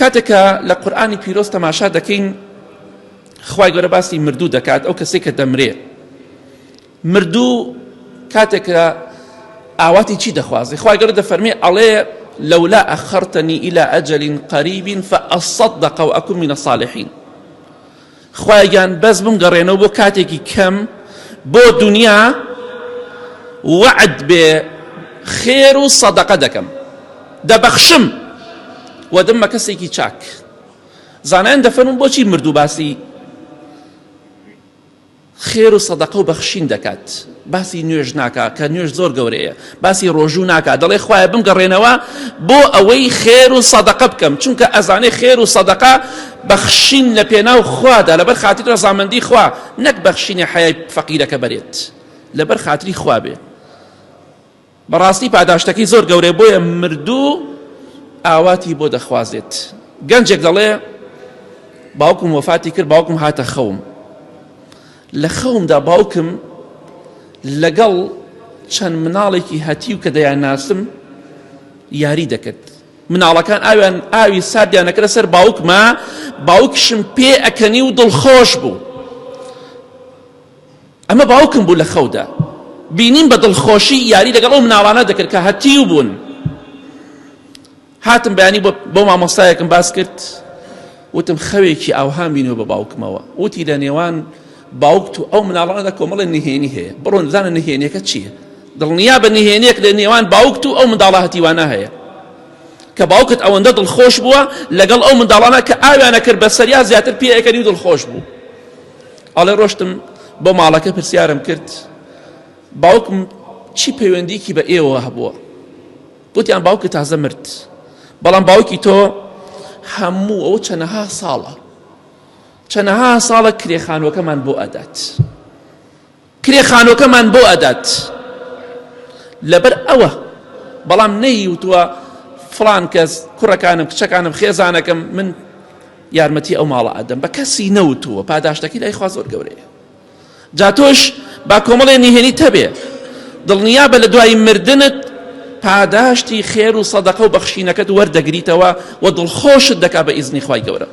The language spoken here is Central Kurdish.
کاتێک کە لە قورئانی پیرۆز تەماشا دەکەین خوای گەورە باسی مردوو دەکات ئەو کەسێک کە دەمرێ مردوو کاتێک کە ئاواتی چی دەخوازێ خوای گەورە دەفەرمێ ئەڵێ لەولا ئەخەرتەنی إلى أجل قريب فأصدق وأكون من الصالحين خوایە گیان بەس بمگەڕێنەوە بۆ کاتێکی کەم بۆ دونیا وەعد بێ خێر و سەدەقە دەکەم دەبەخشم و دەمە کەسێکی چاک. زانایان دەفەرموون بۆچی مردوو باسی خێر و سەدەقە و بەخشین دەکات باسی نوێژ ناکا کە نوێژ زۆر گەورەیە باسی ڕۆژوو ناکا دەڵێ خوایە بمگەڕێنەوە بۆ ئەوەی خێر و سەدەقە بکەم چونکە ئەزانێ خێر و سەدەقە بەخشین لە پێناو خوادا لەبەر خاتری ڕەزامەندی خوا نەک بەخشینی حەیای فەقیرەکە بەرێت لەبەر خاتری خوا بێ بەڕاستی پاداشتەکەی زۆر گەورەیە بۆیە مردوو ئاواتی بۆ دەخوازێت گەنجێک دەڵێ باوکم وەفاتی کرد باوکم هاتە خەوم لە خەومدا باوکم لەگەڵ چەند مناڵێکی هەتیو کە دەیانناسم یاری دەکرد مناڵەکان ئاویان ئاوی ساردیان نەکردە سەر باوکما باوکشم پێ ئەکەنی و دڵخۆش بوو ئەمە باوکم بوو لە خەودا بینیم بە دڵخۆشی یاری لەگەڵ ئەو مناڵانە دەکرد کە هەتیو بوون هاتم بەیانی بۆ مامۆستایەکم باس کرد وتم خەوێکی ئاوهام بینیوە بە باوکمەوە وتی لە نێوان باوکت و ئەو مناڵانەدا کۆمەڵێ نهێنی هەیە بڕۆن بزانە نهێنیەکە چییە دڵنیا بە نهێنیەک لە نێوان باوکت و ئەو منداڵە هەتیوانە هەیە کە باوکت ئەوەندە دڵخۆش بووە لەگەڵ ئەو منداڵانە کە ئاویانە کرد بە سەریا زیاتر پێەکەنی و دڵخۆش بوو ئەڵێ ڕۆشتم بۆ ماڵەکە پرسیارم کرد باوکم چی پەیوەندیکی بە ئێوە هەبووە گوتیان باوکی تازە مرد بەڵام باوکی تۆ هەموو ئەو چەنەها ساڵە چەنەها ساڵە کرێخانوەکەمان بۆ ئەدات کرێخانوەکەمان بۆ ئەدات لەبەر ئەوە بەڵام نەیوتووە فلان کەس کوڕەکانم کچەکانم خێزانەکەم من یارمەتی ئەو ماڵە ئەدەم بە کەسی نەوتووە پاداشتەکەی لای خوا زۆر گەورەیە جا تۆش با کۆمەڵێ نهێنیت هەبێ دڵنیابە لە دوای مردنت پاداشتی خێر و سەدەقە و بەخشینەکەت وەردەگریتەوە و دڵخۆشت دەکا بە ئیزنی خوای گەورە.